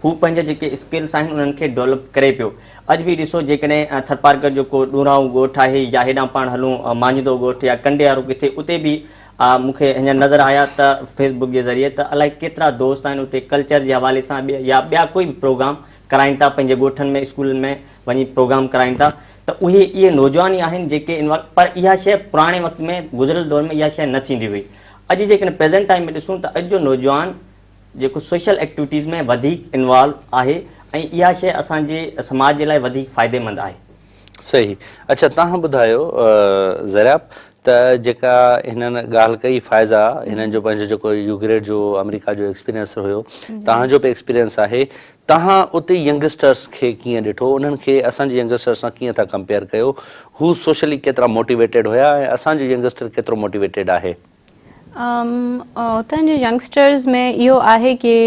هو پنهنجا جيڪي اسڪلس آهن انهن کي ڊولپ ڪري پيو اڄ به ڏسو جيڪڏهن ٿرپارڪر جو ڪو ڏورانهون ڳوٺ آهي يا هيڏانهن پاڻ هلون مانجهندو ڳوٺ يا ڪنڊيارو ڪٿي اتي به مون کي هينئر نظر آيا ته فيس بڪ جي ذريعي ته الائي ڪيترا دوست آهن اتي ڪلچر جي حوالي سان ٻيا يا ٻيا ڪوئي به پروگرام ڪرائين ٿا پنهنجي ڳوٺن ۾ اسڪولن ۾ وڃي پروگرام ڪرائين ٿا ته اهي اهي نوجوان ئي آهن جيڪي انوالو پر اها شيء پراڻي وقت ۾ گذريل دور ۾ اها شيء نه ٿيندي هئي اڄ جيڪڏهن پريزنٽ ٽائيم ۾ ڏسون ته اڄ جو نوجوان جيڪو سوشل ايڪٽيوٽيز ۾ وڌيڪ انوالو آهي ۽ اها شيء اسان جي سماج جي لاء وڌيڪ فائديمند آهي. صحيح اڇا توهان ٻڌايو زرياب ته جيڪا هنن ڳالهه ڪئي فائزه هنن جو پنهنجو جيڪو يو گريڊ جو آمريڪا جو ايڪسپيرينس هيو توهان جو به ايڪسپيرينس آهي توهان اتي ينگسٽرس کي ڪيئن ڏٺو انهن کي اسان جي ينگسٽرس سان ڪيئن ٿا ڪمپيئر ڪيو هو سوشلي ڪيترا موٽيويٽيڊ هيا ۽ اسان جو ينگسٽر ڪيترو موٽيويٽيڊ آهي. اتان جي ينگسٽرز ۾ اهو آهي ڪي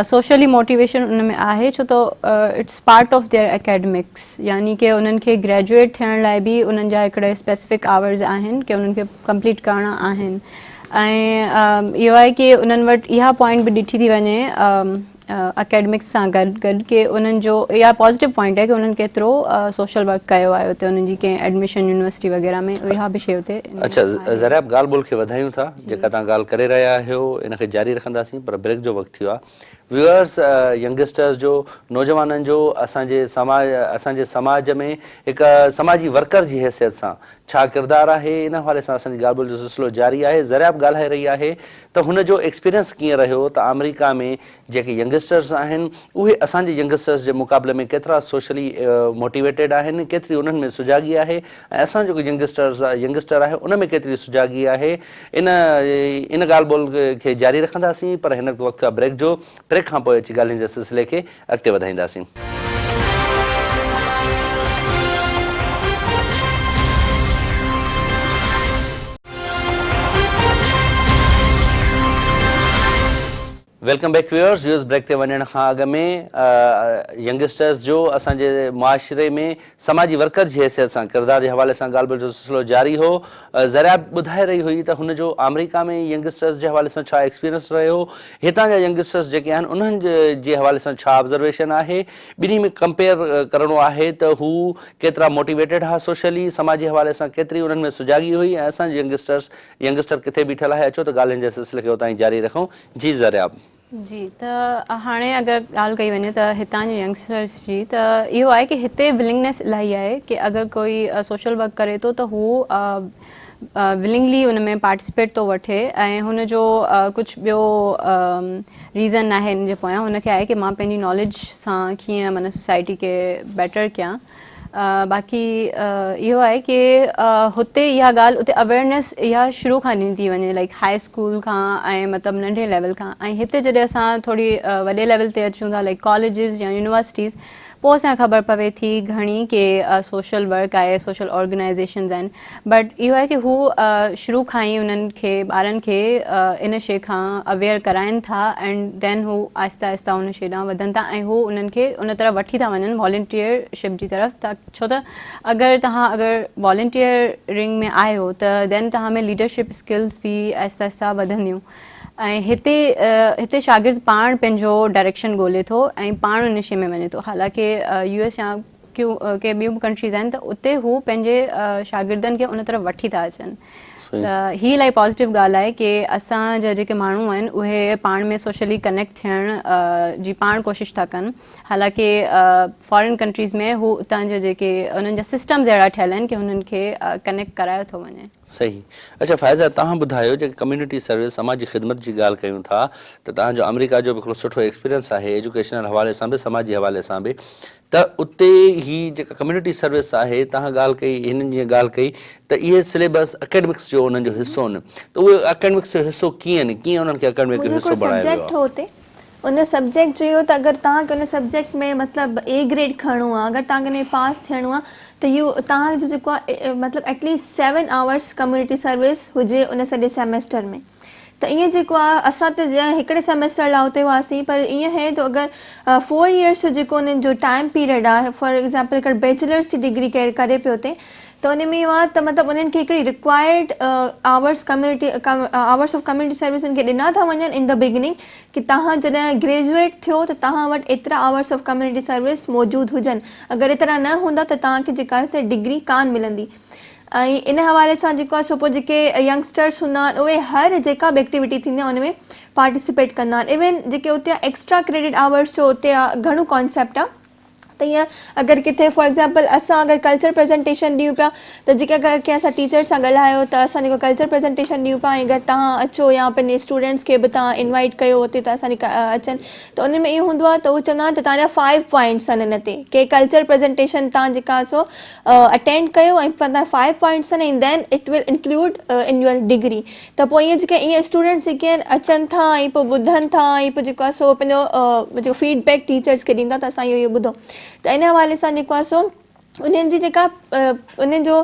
سوشلي موٽيويشن ان ۾ آهي ڇو ته it's part of their academics يعني ڪي انهن کي گريجوئيٽ ٿيڻ لاء به انهن جا هڪڙا اسپيسفڪ آورز آهن ڪي انهن کي ڪمپليٽ ڪرڻا آهن ۽ اهو آهي ڪي انهن وٽ اها پوائنٽ به ڏٺي ٿي وڃي اڪيڊمڪس سان گڏ گڏ ڪي انهن جو اها پازيٽو پوائنٽ آهي ڪي انهن ڪيترو سوشل ورڪ ڪيو آهي اتي انهن جي ڪنهن ايڊميشن يونيورسٽي وغيره ۾ اها به شي اتي اڇا زرياب ڳالهه ٻولهه کي وڌايون ٿا جيڪا توهان ڳالهه ڪري رهيا آهيو ان کي جاري رکنداسين پر بريڪ جو وقت ٿي ويو آهي ويوئرس ينگسٽرز جو نوجوانن جو اسان جي سماج اسان جي سماج ۾ هڪ سماجي ورڪر جي حيثيت سان ڇا ڪردار آهي ان حوالي سان اسان جي ڳالهه ٻولهه جو سلسلو جاري آهي زرياب ڳالهائي رهي آهي ته هن جو ايڪسپيرينس ڪيئن رهيو ته آمريڪا ۾ جيڪي ينگسٽرز آهن اهي اسان جي ينگسٽرز جي مقابلي ۾ ڪيترا سوشلي موٽيويٽيڊ آهن ڪيتري انهن ۾ سجاڳي آهي ۽ اسان جو جيڪو ينگسٽرز ينگسٽر آهي ان ۾ ڪيتري سجاڳي آهي ان ان ڳالهه ٻولهه کي جاري رکنداسين پر هن وقت وقت آهي بريڪ جو بريڪ کان پوء اچي ڳالهين جي سلسلي کي اڳتي وڌائينداسين. Welcome back viewers viewers break تي وڃڻ کان اڳ ۾ ينگسٽرز جو اسان جي معاشري ۾ سماجي ورڪر جي حيثيت سان ڪردار جي حوالي سان ڳالهه ٻولهه جو سلسلو جاري هو زرياب ٻڌائي رهي هئي ته هن جو آمريڪا ۾ ينگسٽرز جي حوالي سان ڇا ايڪسپيرينس رهيو هتان جا ينگسٽرز جيڪي آهن انهن جي حوالي سان ڇا آبزرويشن آهي ٻنهي ۾ ڪمپيئر ڪرڻو آهي ته هو ڪيترا موٽيويٽيڊ ها سوشلي سماجي حوالي سان ڪيتري انهن ۾ سجاڳي هئي ۽ اسان جي ينگسٽرز ينگسٽر ڪٿي بيٺل آهي اچو ته ڳالهين جي سلسلي کي اتان ئي جاري رکون جي زرياب. جي ته هاڻي اگر ڳالهه ڪئي وڃي ته هتان جي ينگسٽرس جي ته اهو آهي ڪي هتي ولنگنيس الاهي آهي ڪي اگر ڪوئي سوشل ورڪ ڪري ٿو ته هو ولنگلي ان ۾ پارٽيسپيٽ ٿو وٺي ۽ هن جو ڪجهه ٻيو ريزن ناهي ان جي پويان هن کي آهي ڪي مان پنهنجي ناليج سان ڪيئن معنيٰ سوسائٽي کي بيٽر ڪيان باقي اهو آهي ڪي هتي اها ڳالهه اتي اويئرنيس اها شروع کان ڏني ٿي وڃي لائڪ هاء اسڪول کان ۽ مطلب ننڍي ليول کان ۽ هتي جڏهن اسان ٿوري وڏي ليول تي اچون ٿا لائڪ ڪاليجز يا يونيورسٽيز پوء اسان کي خبر پوي ٿي گهڻي ڪي سوشل ورڪ آهي سوشل آرگنائزيشنز آهن بٽ اهو آهي ڪي هو شروع کان ئي انهن کي ٻارن کي ان شي کان اويئر ڪرائن ٿا اينڊ then هو آهستي آهستي ان شي ڏانهن وڌن ٿا ۽ هو انهن کي ان طرف وٺي ٿا وڃن والنٽيئر شپ جي طرف ته ڇو ته اگر توهان اگر والنٽيئرنگ ۾ آهيو ته دين توهان ۾ ليڊرشپ اسڪلز به آهستي آهستي وڌنديون ۽ هتي هتي شاگرد پاڻ پنهنجو ڊائريڪشن ڳولي ٿو ۽ پاڻ ان شي ۾ وڃي ٿو حالانڪه يو ايس يا ڪي ٻيون به ڪنٽريز آهن ته اتي هو پنهنجي شاگردن کي ان طرف وٺي ٿا اچن ته هي الاهي پازيٽو ڳالهه آهي ڪي اسان جا جيڪي ماڻهو آهن اهي پاڻ ۾ سوشلي ڪنيڪٽ ٿيڻ جي پاڻ ڪوشش ٿا ڪن حالانڪه فارين ڪنٽريز ۾ هو اتان جا جيڪي انهن جا سسٽمز اهڙا ٺهيل آهن ڪي هنن کي ڪنيڪٽ ڪرايو ٿو وڃي. صحيح. اڇا فائزه توهان ٻڌايو جيڪي ڪميونٽي سروس سماجي خدمت جي ڳالهه ڪيون ٿا ته توهان جو آمريڪا جو به هڪڙو سٺو ايڪسپيرينس آهي ايجوڪيشنل حوالي سان به سماجي حوالي سان به ته اتي هي جيڪا ڪميونٽي سروس آهي توهان ڳالهه ڪئي هنن جيئن ڳالهه ڪئي ته اهي سليبس اڪيڊمڪس جو انهن جو حصو آهن ته اهي اڪيڊمڪس جو حصو ڪيئن ڪيئن انهن کي اڪيڊمڪ جو منهنجو حصو هڪڙو بڻايو ويو سبجيڪٽ آهي؟ هو اتي ان سبجيڪٽ جو اهو ته اگر توهان کي ان سبجيڪٽ ۾ مطلب اي گريڊ کڻڻو آهي اگر توهان کي ان ۾ پاس ٿيڻو آهي ته يو توهان جو جيڪو آهي مطلب at least seven hours community service هجي ان سڄي سيمسٽر ۾ ته ائين جيڪو آهي اسان ته جنهن هڪڙي سيمسٽر لاء اتي هئاسين پر ائين هي ته اگر فور يئرس جو جيڪو انهن جو ٽائيم پيريڊ آهي فار ايگزامپل اگر بيچلرس جي ڊگري ڪير ڪري پيو اتي ته ان ۾ اهو آهي ته مطلب انهن کي هڪڙي required hours community hours of community service انهن کي ڏنا ٿا وڃن ان the beginning ڪي توهان جڏهن گريجوئيٽ ٿيو ته توهان وٽ ايترا آورس آف ڪميونٽي سروس موجود هجن اگر ايترا نه هوندا ته توهان کي جيڪا آهي سا ڊگري ڪانه ملندي ۽ ان حوالي سان جيڪو آهي سو پوء جيڪي ينگسٽرس هوندا آهن اهي هر جيڪا به ايڪٽيوٽي ٿيندي آهي ان ۾ پارٽيسپيٽ ڪندا آهن ايون جيڪي اتي ايڪسٽرا ڪريڊٽ آورس جو اتي گهڻو ڪانسيپٽ آهي ته ائين اگر ڪٿي فار ايگزامپل اسان اگر ڪلچر پريزنٽيشن ڏيون پيا ته جيڪي اگر ڪنهن اسان ٽيچر سان ڳالهايو ته اسان جيڪو ڪلچر پريزنٽيشن ڏيون پيا ۽ اگر توهان اچو يا پنهنجي اسٽوڊنٽس کي به توهان انوائٽ ڪيو اتي ته اسان اچن ته ان ۾ اهو هوندو آهي ته هو چوندا آهن ته توهان جا فائيو پوائنٽس آهن ان تي ڪي ڪلچر پريزنٽيشن توهان جيڪا سو اٽينڊ ڪيو ۽ توهان فائيو پوائنٽس آهن ۽ then it will include in your degree ته پوء ائين جيڪي ائين اسٽوڊنٽس جيڪي آهن اچن ٿا ۽ پوء ٻڌن ٿا ۽ پوء جيڪو آهي سو پنهنجو جيڪو فيڊ بيڪ ٽيچرس کي ڏيندا ته اسان اهو اهو ٻڌو ته ان حوالي سان جيڪو آهي سو انهن جي جيڪا انهن جو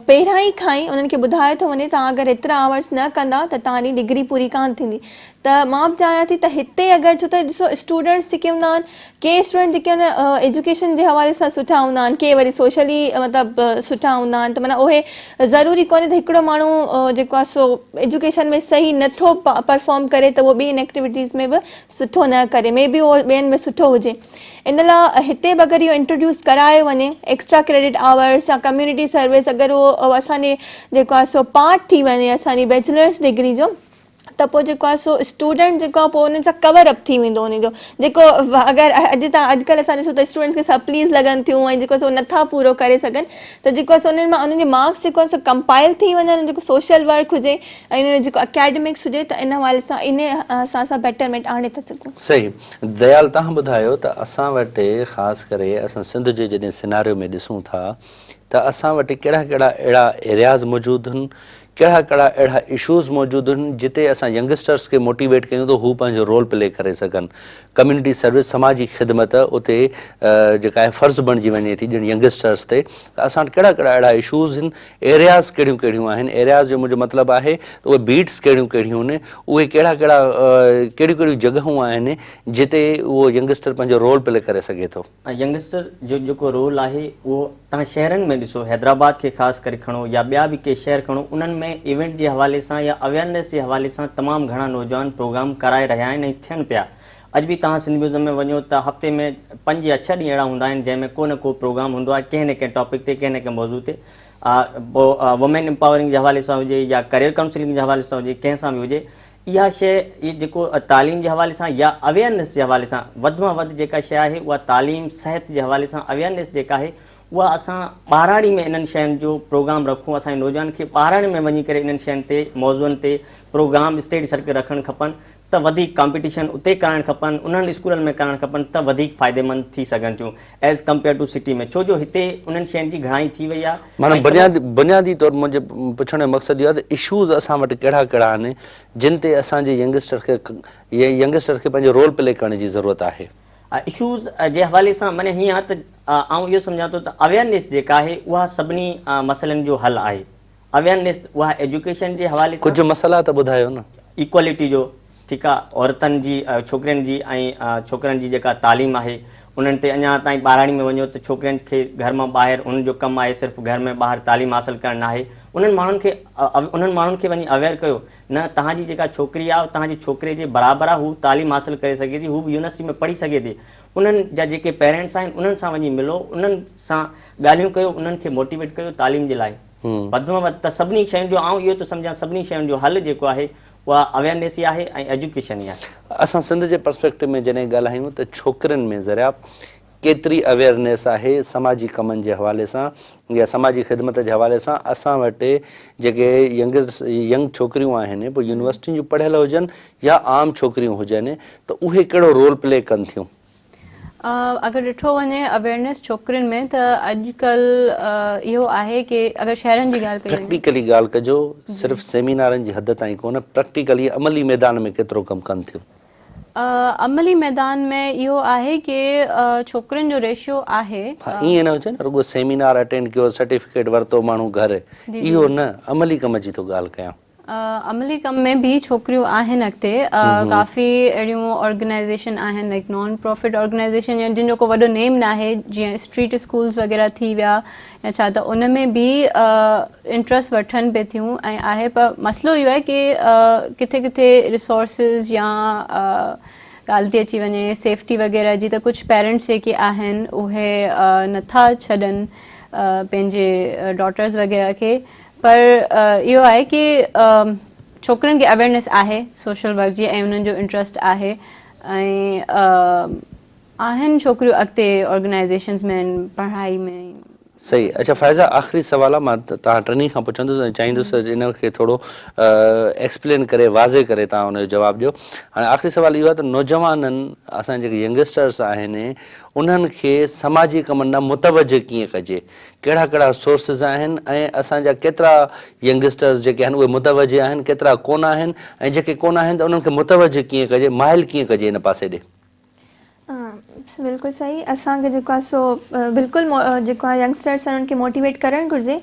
پهريان ئي کان ئي انهن کي ٻڌايو ٿو وڃي توهان اگر ايترا آورس نه ڪندا ته توهان جي ڊگري پوري ڪانه ٿيندي ته مان به چاهيان ٿي ته هتي اگر ڇو ته ڏسو اسٽوڊنٽس جيڪي هوندا آهن ڪي اسٽوڊنٽ جيڪي آهن ايجوڪيشن جي حوالي سان سٺا هوندا آهن ڪي وري سوشلي مطلب سٺا هوندا آهن ته معنيٰ اهي ضروري ڪونهي ته هڪڙو ماڻهو جيڪو آهي سو ايجوڪيشن ۾ صحيح نٿو پرفارم ڪري ته اهو ٻين ايڪٽيوٽيز ۾ به سٺو نه ڪري مي بي اهو ٻين ۾ سٺو هجي ان لاء هتي به اگر اهو انٽروڊيوس ڪرايو وڃي ايڪسٽرا ڪريڊٽ آورس يا ڪميونٽي سروس اگر اهو اسان جي جيڪو آهي سو پارٽ ٿي وڃي اسان جي بيچلرس ڊگري جو ته پوء جيڪو آهي سو اسٽوڊنٽ جيڪو آهي پوء ان سان ڪور اپ ٿي ويندو ان جو جيڪو اگر اڄ تان اڄڪلهه اسان ڏسون ته اسٽوڊنٽس کي سپليز لڳن ٿيون ۽ جيڪو سو نٿا پورو ڪري سگهن ته جيڪو آهي سو انهن مان انهن جي مارڪس جيڪو آهي سو ڪمپائل ٿي وڃن جيڪو سوشل ورڪ هجي ۽ انهن جو جيڪو اڪيڊمڪس هجي ته ان حوالي سان ان سان اسان بيٽرمينٽ آڻي ٿا سگهون. صحيح ديال توهان ٻڌايو ته اسان وٽ خاص ڪري اسان سنڌ جي جڏهن سيناريو ۾ ڏسون ٿا ته اسان وٽ ڪهڙا ڪهڙا اهڙا ايرياز موجود هن ڪهڙا ڪهڙا اهڙا اشوز موجود آهن جتي اسان ينگسٽرز کي موٽيويٽ ڪيون ته هو پنهنجو رول پلي ڪري سگهن. ڪميونٽي سروس سماجي خدمت اتي جيڪا آهي فرض بڻجي وڃي ٿي ڄڻ ينگسٽرز تي ته اسان وٽ ڪهڙا ڪهڙا اهڙا اشوز آهن ايرياز ڪهڙيون ڪهڙيون آهن ايرياز جو منهنجو مطلب آهي ته اهي بيٽس ڪهڙيون ڪهڙيون آهن اهي ڪهڙا ڪهڙا ڪهڙيون ڪهڙيون جڳهون آهن جتي اهو ينگسٽر پنهنجو رول پلي ڪري سگهي ٿو. ينگسٽر جو جيڪو رول آهي اهو توهان شهرن ۾ ڏسو حيدرآباد کي خاص ڪري کڻو يا ٻيا به ڪي شهر کڻو انهن ۾ ايونٽ جي حوالي سان يا اويئرنيس جي حوالي سان تمام گهڻا نوجوان پروگرام ڪرائي رهيا آهن ۽ ٿين پيا اڄ به توهان سنڌ ميوزم ۾ وڃو ته هفتي ۾ پنج يا ڇهه ڏينهن اهڙا هوندا آهن جنهن ۾ ڪو نه ڪو پروگرام هوندو آهي ڪنهن نه ڪنهن ٽاپڪ تي ڪنهن نه ڪنهن موضوع تي پوء وومين امپاورنگ جي حوالي سان هجي يا ڪريئر ڪائونسلنگ جي حوالي سان هجي ڪنهن سان به هجي اها شيء اهي جيڪو تعليم جي حوالي سان يا اويئرنيس جي حوالي سان وڌ مان وڌ جيڪا شيء آهي اها تعليم صحت جي حوالي سان اويئرنيس جيڪا آهي اها اسان ٻهراڙي ۾ انهن شين جو پروگرام رکون اسان جي نوجوانن کي ٻهراڙي ۾ وڃي ڪري انهن شين تي موضوعن تي پروگرام اسٽڊي سرڪل رکڻ کپن ته وڌيڪ ڪامپيٽيشن اتي ڪرائڻ کپن انهن اسڪولن ۾ ڪرائڻ کپن ته وڌيڪ فائديمند ٿي سگهن ٿيون ايز ڪمپيئر ٽو سٽي ۾ ڇو جو هتي انهن شين جي گهڻائي ٿي وئي آهي معنيٰ بنيادي بنيادي طور منهنجي پڇڻ جو مقصد اهو آهي ته اشوز اسان وٽ ڪهڙا ڪهڙا آهن جن تي اسان جي ينگسٽر کي ينگسٽر کي پنهنجو رول پلي ڪرڻ جي ضرورت آهي. اشوز جي حوالي سان معنيٰ هيئن آهي ته آئون اهو سمجهان ٿو ته اويئرنيس جيڪا آهي اها سڀني مسئلن جو حل آهي. اويئرنيس اها ايجوڪيشن جي حوالي سان. ڪجهه مسئلا ته ٻڌايو نه. ايڪوالٽي جو ٺيڪ آ عورتن جي ڇوڪرين جي ۽ ڇوڪرن جي جيڪا تعليم آهي انهن تي اڃا تائين ٻهراڙي ۾ وڃو ته ڇوڪرين کي گهر مان ٻاهر انهن جو ڪم آهي صرف گهر ۾ ٻاهر تعليم حاصل ڪرڻ ناهي انهن ماڻهن کي انهن ماڻهن کي وڃي اويئر ڪيو نه توهان جي جيڪا ڇوڪري آ توهان جي ڇوڪري جي برابر آ هو تعليم حاصل ڪري سگهي ٿي هو به يونيورسٽي ۾ پڙهي سگهي ٿي انهن جا جيڪي پيرينٽس آهن انهن سان وڃي ملو انهن سان ڳالهيون ڪيو انهن کي موٽيويٽ ڪيو تعليم جي لاء وڌ ۾ وڌ ته سڀني شين جو آئون اهو ٿو سمجهان سڀني شين جو حل جيڪو آهي اها اويئرنيس ئي آهي ۽ ايجوڪيشن ئي آهي. اسان سنڌ جي پرسپيڪٽو ۾ جڏهن ڳالهايون ته ڇوڪرين ۾ زرياب ڪيتري اويئرنيس آهي سماجي ڪمن جي حوالي سان يا سماجي خدمت جي حوالي سان اسان وٽ جيڪي ينگ ڇوڪريون آهن پوء يونيورسٽين جون پڙهيل هجن يا عام ڇوڪريون هجن ته اهي ڪهڙو رول پلي ڪن ٿيون؟ اگر ڏٺو وڃي اويئرنيس ڇوڪرين ۾ ته اڄ ڪلهه اهو آهي ڪي اگر شهرن جي ڳالهه ڪئي وڃي. پريڪٽيڪلي ڳالهه ڪجو صرف سيمينارن جي حد تائين ڪونه پريڪٽيڪلي عملي ميدان ۾ ڪيترو ڪم ڪن ٿيون. عملي ميدان ۾ اهو آهي ڪي ڇوڪرين جو ريشيو آهي. ها ائين نه هجي نه رڳو سيمينار اٽينڊ ڪيو سرٽيفڪيٽ ورتو ماڻهو گهر اهو نه عملي ڪم جي ٿو ڳالهه ڪيان. عملي ڪم ۾ به ڇوڪريون آهن اڳتي ڪافي اهڙيون آرگنائيزيشن آهن لائيڪ نان پرافٽ آرگنائيزيشن يا جن جو ڪو وڏو نيم ناهي جيئن اسٽريٽ اسڪولز وغيره ٿي ويا يا ڇا ته ان ۾ به انٽرسٽ وٺن پي ٿيون ۽ آهي پر مسئلو اهو آهي ڪي ڪٿي ڪٿي ريسورسز يا ڳالهه ٿي اچي وڃي سيفٽي وغيره جي ته ڪجهه پيرنٽس جيڪي آهن اهي نٿا ڇڏن پنهنجي ڊاٽرز وغيره کي پر اهو آهي ڪي ڇوڪرين کي اويئرنيس آهي سوشل ورڪ جي ۽ انهن جو انٽرسٽ آهي ۽ آهن ڇوڪريون اڳتي آرگنائيزيشنز ۾ پڙهائي ۾. صحيح اڇا فائزه آخري سوال آ مان توهان ٽنهي کان پڇندس ۽ چاهيندس ته ان کي ٿورو ايڪسپلين ڪري واضح ڪري توهان ان جو جواب ڏيو هاڻي آخري سوال اهو آ ته نوجوانن اسان جيڪي ينگسٽرس آهن انهن کي سماجي ڪمن ڏانهن متوجه ڪيئن ڪجي ڪهڙا ڪهڙا سورسز آهن ۽ اسان جا ڪيترا ينگسٽرز جيڪي آهن اهي متوجه آهن ڪيترا ڪونه آهن ۽ جيڪي ڪونه آهن ته انهن کي متوجه ڪيئن ڪجي مائل ڪيئن ڪجي ان پاسي ڏي. بلڪل صحيح اسان کي جيڪو آهي سو بلڪل جيڪو آهي ينگسٽرس آهن انهن کي موٽيويٽ ڪرڻ گهرجي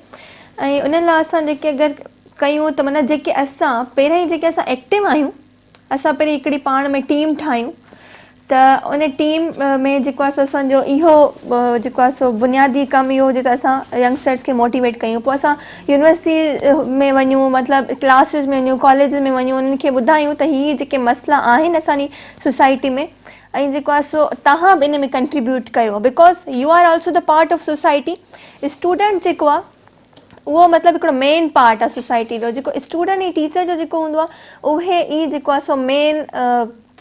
۽ انهن لاء اسان جيڪي اگر ڪيون ته معنيٰ جيڪي اسان پهريان ئي جيڪي اسان ايڪٽو آهيون اسان پهرين هڪڙي پاڻ ۾ ٽيم ٺاهيون ته ان ٽيم ۾ جيڪو آهي سو اسان جو اهو جيڪو آهي سو بنيادي ڪم اهو هجي ته اسان ينگسٽرس کي موٽيويٽ ڪيون پوء اسان يونيورسٽي ۾ وڃون مطلب ڪلاسز ۾ وڃون ڪاليجز ۾ وڃون انهن کي ٻڌايون ته هي جيڪي مسئلا آهن اسان جي سوسائٽي ۾ ۽ جيڪو آهي سو توهان به ان ۾ ڪنٽريبيوٽ ڪيو because you are also the part of society student جيڪو آهي اهو مطلب هڪڙو مين پارٽ آهي سوسائٽي جو جيڪو اسٽوڊنٽ ۽ ٽيچر جو جيڪو هوندو آهي اهي ئي جيڪو آهي سو مين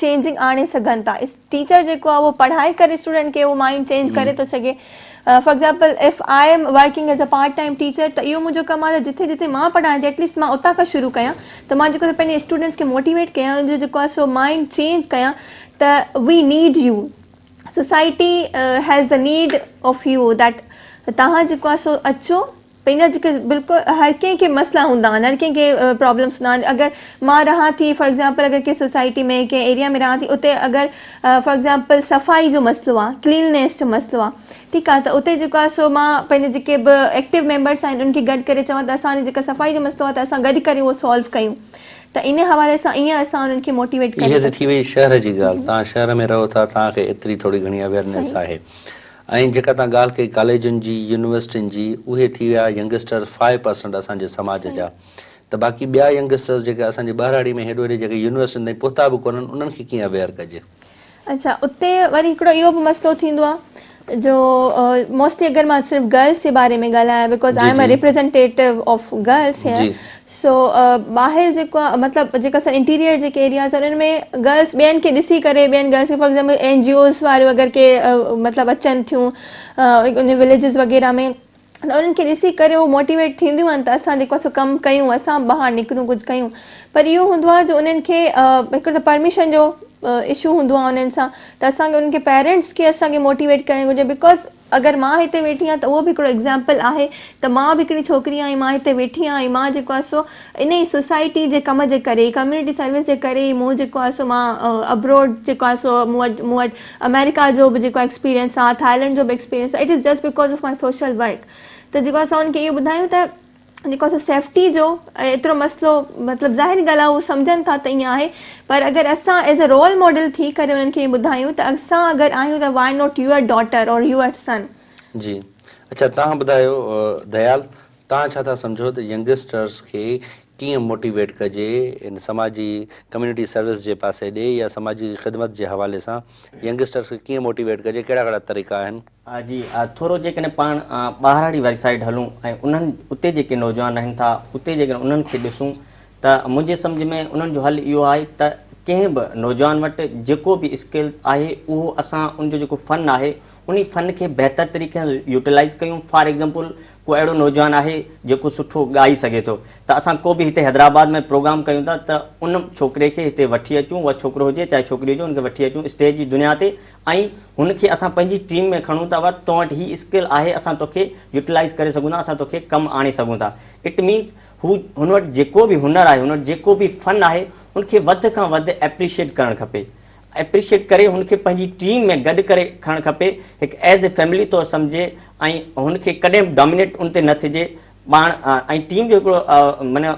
چينجنگ آڻي سگهن ٿا ٽيچر جيڪو آهي اهو پڙهائي ڪري اسٽوڊنٽ کي اهو مائنڊ چينج ڪري ٿو سگهي for example if I am working as a part time teacher ته اهو منهنجو ڪم آهي ته جٿي جٿي مان پڙهايان ٿي ايٽليسٽ مان اتان کان شروع ڪيان ته مان جيڪو پنهنجي اسٽوڊنٽس کي موٽيويٽ ڪيان انهن جو جيڪو آهي سو مائنڊ چينج ڪيان ته we need you society has the need of you that توهان جيڪو آهي سو اچو پنهنجا جيڪي بلڪل هر ڪنهن کي مسئلا هوندا آهن هر ڪنهن کي پرابلمس هوندا آهن اگر مان رهان ٿي فار ايگزامپل اگر ڪنهن سوسائٽي ۾ ڪنهن ايريا ۾ رهان ٿي اتي اگر فار ايگزامپل صفائي جو مسئلو آهي ڪلينلينس جو مسئلو آهي ٺيڪ آهي ته اتي جيڪو آهي سو مان پنهنجا جيڪي به ايڪٽو ميمبرس آهن انهن کي گڏ ڪري چوان ته اسان جي جيڪا صفائي جو مسئلو آهي ته اسان گڏ ڪري اهو سالو ڪيون ته ان حوالي سان ائين اسان انهن کي موٽيويٽ ڪري اهي ته ٿا ٿي وئي شهر جي ڳالهه توهان شهر ۾ رهو ٿا توهان کي ايتري ٿوري گهڻي اويئرنيس صحيح آهي ۽ جيڪا توهان ڳالهه ڪئي ڪاليجن جي يونيورسٽين جي اهي ٿي ويا ينگسٽرز 5% اسان جي سماج صحيح جا ته باقي ٻيا ينگسٽرز جيڪي اسان جي ٻهراڙي ۾ هيڏو هيڏي جيڪي يونيورسٽين تائين پهتا به ڪونهن انهن کي ڪيئن اويئر ڪجي؟ اڇا اتي وري هڪڙو اهو به مسئلو ٿيندو آهي جو موسٽلي اگر مان صرف گرلس جي باري ۾ ڳالهايان because جي I M جي ا ريپريزنٽيٽو آف گرلس هيئر جي سو ٻاهر جيڪو آ مطلب جيڪا اسان انٽيريئر جيڪي ايرياز آهن انهن ۾ گرلس ٻين کي ڏسي ڪري ٻين گرلس کي فار ايگزامپل اين جي Os واريون اگر ڪي مطلب اچن ٿيون ان وليجز وغيره ۾ ته انهن کي ڏسي ڪري هو موٽيويٽ ٿينديون آهن ته اسان جيڪو آ سو ڪم ڪيون اسان ٻاهر نڪرون ڪجهه ڪيون پر اهو هوندو آهي جو انهن کي هڪڙو ته پرميشن جو اشو هوندو آهي انهن سان ته اسان کي انهن کي پيرنٽس کي اسان کي موٽيويٽ ڪرڻ گهرجي because اگر مان هتي ويٺي آهيان ته اهو به هڪڙو ايگزامپل آهي ته مان به هڪڙي ڇوڪري آهيان ۽ مان هتي ويٺي آهيان ۽ مان جيڪو آهي سو انهي سوسائٽي جي ڪم جي ڪري ڪميونٽي سروس جي ڪري ئي مون جيڪو آهي سو مان ابروڊ جيڪو آهي سو مون وٽ مون وٽ آمريڪا جو به جيڪو آهي ايڪسپيرينس آهي ٿائلينڊ جو به ايڪسپيرينس آهي it is just because of my social work ته جيڪو آهي اسان انهن کي اهو ٻڌايون ته جيڪو آهي سو سيفٽي جو ايترو مسئلو مطلب ظاهري ڳالهه آهي هو سمجهن ٿا ته ائين آهي پر اگر اسان ايز اي رول ماڊل ٿي ڪري انهن کي ٻڌايون ته اسان اگر آهيون ته why not your daughter or your son. جي اڇا توهان ٻڌايو ديال توهان ڇا ٿا سمجهو ته ينگسٽرس کي ڪيئن موٽيويٽ ڪجي ان سماجي ڪميونٽي سروس جي پاسي ڏي يا سماجي خدمت جي حوالي سان ينگسٽرس کي ڪيئن موٽيويٽ ڪجي ڪهڙا ڪهڙا طريقا آهن؟ جي ٿورو جيڪڏهن پاڻ ٻاهراڙي واري سائيڊ هلون ۽ انهن اتي جيڪي نوجوان رهن ٿا اتي جيڪڏهن انهن کي ڏسون ته منهنجي سمجهه ۾ انهن جو حل اهو آهي ته ڪنهن به نوجوان وٽ جيڪو به اسڪل آهي اهو اسان ان جو جيڪو فن آهي انهي فن کي بهتر طريقي سان يوٽيلائز ڪيون فار ايگزامپل ڪو اهڙو نوجوان آهي جيڪو سٺو ڳائي سگهي ٿو ته اسان ڪو به هتي حيدرآباد ۾ پروگرام ڪيون ٿا ته ان ڇوڪري کي هتي وٺي اچون اها ڇوڪرو هجي چاهي ڇوڪري هجي ان کي وٺي اچون اسٽيج جي دنيا تي ۽ هن کي اسان پنهنجي ٽيم ۾ کڻون ته ابا تو وٽ هي اسڪل آهي اسان توکي يوٽيلائيز ڪري سگهون ٿا اسان توکي ڪم آڻي سگهون ٿا it means هو هن وٽ جيڪو به هنر آهي هن وٽ جيڪو به فن آهي ان کي وڌ کان وڌ ايپريشيٽ ڪرڻ کپي ايپريشيٽ ڪري هن کي پنهنجي ٽيم ۾ گڏ ڪري کڻڻ کپي هڪ ايز اي فيملي طور سمجهي ۽ هن کي ڪڏهن به ڊامينيٽ ان تي نه ٿجي پاڻ ۽ ٽيم جو هڪڙو معنيٰ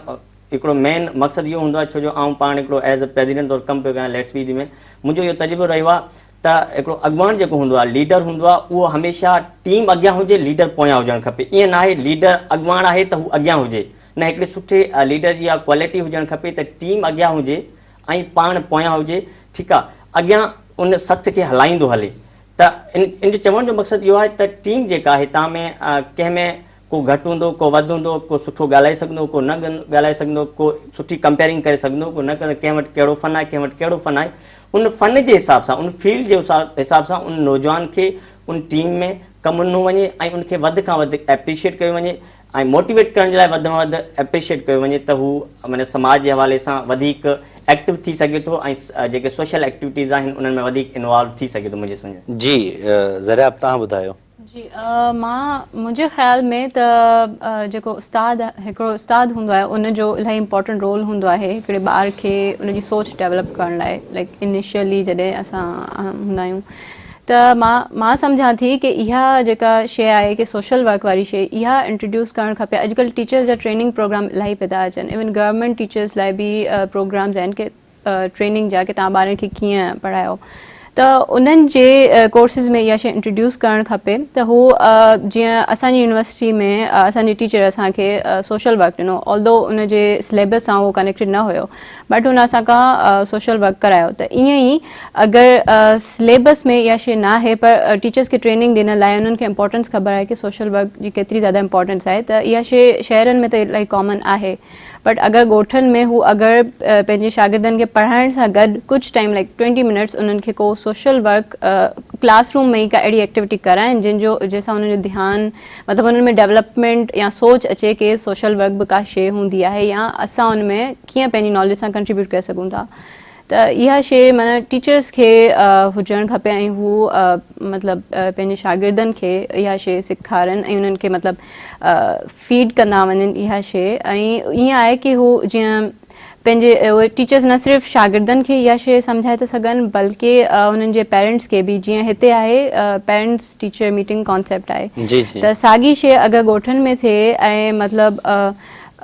هڪڙو مين مقصد اهو هوندو آهي ڇو جو آئون پاڻ هڪڙو ايز اي پريزيڊنٽ طور ڪم پيو ڪيان let's B ۾ منهنجو اهو تجربو رهيو آهي ته هڪڙو اڳواڻ جيڪو هوندو آهي ليڊر هوندو آهي اهو هميشه ٽيم اڳيان هجي ليڊر پويان هجڻ کپي ائين ناهي ليڊر اڳواڻ آهي ته هو اڳيان هجي نه هڪڙي سٺي ليڊر جي اها ڪوالٽي هجڻ کپي ته ٽيم اڳيان هجي ۽ پاڻ پويان هجي ٺيڪ آهي اڳيان ان سٿ کي هلائيندو هلي ته ان جو چوڻ جو مقصد اهو آهي ته ٽيم جيڪا آهي تان ۾ ڪنهن ۾ ڪو گهٽ هوندو، ڪو وڌ هوندو، ڪو سٺو ڳالهائي سگهندو، ڪو نه ڳالهائي سگهندو، ڪو سٺي ڪمپيئرنگ ڪري سگهندو، ڪو نه ڪري، ڪنهن وٽ ڪهڙو فن آهي، ڪنهن وٽ ڪهڙو فن آهي، ان فن جي حساب سان، ان فيلڊ جي حساب سان ان نوجوان کي ان ٽيم ۾ ڪم ڏنو وڃي ۽ ان کي وڌ کان وڌ ايپريشيئيٽ ڪيو وڃي ۽ موٽيويٽ ڪرڻ جي لاء وڌ کان وڌ ايپريشيئيٽ ڪيو وڃي ته هو معنيٰ سماج جي حوالي سان وڌيڪ ايڪٽو ٿي سگهي ٿو ۽ جيڪي سوشل ايڪٽيوٽيز آهن انهن ۾ وڌيڪ انوالو ٿي سگهي ٿو منهنجي سمجهه ۾. جي زرياب توهان ٻڌايو. جي مان منهنجي خيال ۾ ته جيڪو استاد هڪڙو استاد هوندو آهي ان جو الاهي امپورٽنٽ رول هوندو آهي هڪڙي ٻار کي ان جي سوچ ڊيولپ ڪرڻ لاء لائڪ انيشلي جڏهن اسان هوندا آهيون ته مان مان سمجهان ٿي ڪي اها جيڪا شي آهي ڪي سوشل ورڪ واري شي اها انٽروڊيوس ڪرڻ کپي اڄڪلهه ٽيچرز جا ٽريننگ پروگرام الاهي پيا ٿا اچن ايون گورنمينٽ ٽيچرز لاء به پروگرامز آهن ڪي ٽريننگ جا ڪي توهان ٻارن کي ڪيئن پڙهايو ته انهن جي ڪورسز ۾ اها شي انٽروڊيوس ڪرڻ کپي ته هو جيئن اسان جي يونيورسٽي ۾ اسان جي ٽيچر اسان کي سوشل ورڪ ڏنو آلدو ان جي سليبس سان اهو ڪنيڪٽيڊ نه هيو بٽ هن اسان کان سوشل ورڪ ڪرايو ته ائين ئي اگر سليبس ۾ اها شي ناهي پر ٽيچرس کي ٽريننگ ڏنل آهي انهن کي امپورٽنس خبر آهي ڪي سوشل ورڪ جي ڪيتري زياده امپورٽنس آهي ته اها شي شهرن ۾ ته الاهي ڪامن آهي بٽ اگر ڳوٺن ۾ هو اگر پنهنجي شاگردن کي پڙهائڻ سان گڏ ڪجهه ٽائيم لائيڪ ٽوئنٽي منٽس انهن کي ڪو سوشل ورڪ ڪلاس روم ۾ ئي ڪا اهڙي ايڪٽيوٽي ڪرائن جنهن جو جنهن سان انهن جو ڌيان مطلب انهن ۾ ڊولپمينٽ يا سوچ اچي ڪي سوشل ورڪ به ڪا شي هوندي آهي يا اسان ان ۾ ڪيئن پنهنجي ناليج سان ڪنٽريبيوٽ ڪري سگهون ٿا. ته اها شي معنيٰ ٽيچرس کي هجڻ کپي ۽ هو مطلب پنهنجي شاگردن کي اها شي سيکارن ۽ انهن کي مطلب فيڊ ڪندا وڃن اها شي ۽ ائين آهي ڪي هو جيئن پنهنجي اهي ٽيچرس نه صرف شاگردن کي اها شي سمجهائي ٿا سگهن بلڪه انهن جي پيرنٽس کي به جيئن هتي آهي پيرنٽس ٽيچر ميٽنگ ڪانسيپٽ آهي جي جي ته ساڳي شي اگر ڳوٺن ۾ ٿئي ۽ مطلب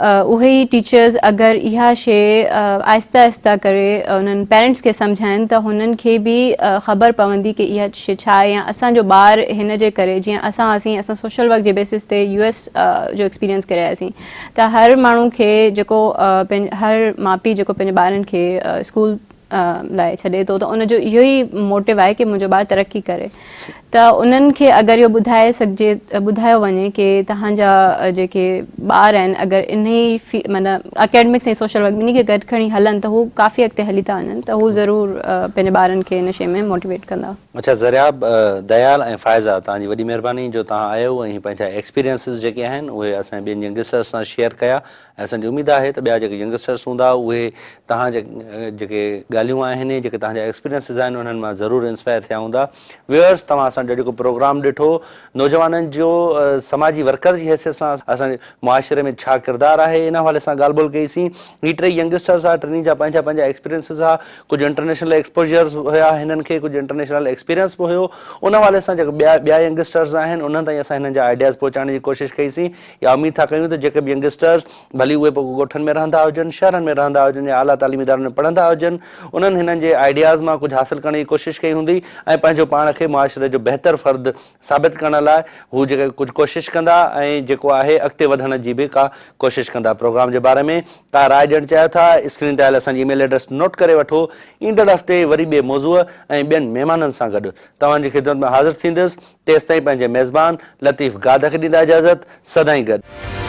اهي ئي ٽيچرس اگر اها شي آهستي آهستي ڪري انهن پيرنٽس کي سمجهائن ته هنن کي به خبر پوندي ڪي اها شي ڇا آهي يا اسان جو ٻار هن جي ڪري جيئن اسان هئاسين اسان سوشل ورڪ جي بيسس تي يو ايس جو ايڪسپيرينس ڪري آياسين ته هر ماڻهو کي جيڪو هر ماء پيء جيڪو پنهنجي ٻارن کي اسڪول لاء ڇڏي ٿو ته ان جو اهو ئي موٽو آهي ڪي منهنجو ٻار ترقي ڪري ته انهن کي اگر اهو ٻڌائي سگهجي ٻڌايو وڃي ڪي توهان جا جيڪي ٻار آهن اگر انهي في معنيٰ اڪيڊمڪس ۽ سوشل ورڪ ٻنهي کي گڏ کڻي هلن ته هو ڪافي اڳتي هلي ٿا وڃن ته هو ضرور پنهنجي ٻارن کي ان شي ۾ موٽيويٽ ڪندا. اڇا زرياب، ديال ۽ فائزه توهان جي وڏي مهرباني جو توهان آيو ۽ پنهنجا ايڪسپيرينسز جيڪي آهن اهي اسان جي ٻين ينگسٽرس سان شيئر ڪيا ۽ اسان جي اميد آهي ته ٻيا جيڪي ينگسٽرس هوندا اهي توهان جي جيڪي ڳالهيون آهن جيڪي توهان جا ايڪسپيرينسز آهن انهن مان ضرور انسپائر ٿيا هوندا. ويورس توهان اسان جو اڄوڪو پروگرام ڏٺو نوجوانن جو سماجي ورڪر جي حيثيت سان اسان جي معاشري ۾ ڇا ڪردار آهي ان حوالي سان ڳالهه ٻولهه ڪئي سين. هي ٽئي ينگسٽرس ها ٽنهي جا پنهنجا پنهنجا ايڪسپيرينسز ها ڪجهه انٽرنيشنل ايڪسپوجرز هيا هنن کي ڪجهه انٽرنيشنل ايڪسپيرينس به هيو ان حوالي سان جيڪي ٻيا ٻيا ينگسٽرز آهن انهن تائين اسان هنن جا آئيڊياز پهچائڻ جي ڪوشش ڪئي سين. اها اميد ٿا ڪيون ته جيڪي به ينگسٽرز ڀلي اهي پوء ڳوٺن ۾ رهندا هجن، شهرن ۾ رهندا هجن يا اعليٰ تعليمي ادارن ۾ پڙهندا هجن، انهن هنن جي آئيڊياز مان ڪجهه حاصل ڪرڻ جي ڪوشش ڪئي هوندي ۽ پنهنجو پاڻ کي معاشري جو بهتر فرد ثابت ڪرڻ لاء هو جيڪي ڪجهه ڪوشش ڪندا ۽ جيڪو آهي اڳتي وڌڻ جي به ڪا ڪوشش ڪندا. پروگرام جي باري ۾ ڪا راء ڏيڻ چاهيو ٿا؟ اسڪرين تي آيل اسان جي اي ميل ايڊريس نوٽ ڪري وٺو. ايندڙ هفتي وري ٻئي موضوع ۽ ٻين مهمانن سان گڏ توهان جي خدمت ۾ حاضر ٿيندس. تيستائين پنهنجي ميزبان لطيف گاد کي ڏيندا اجازت. سدائين گڏ.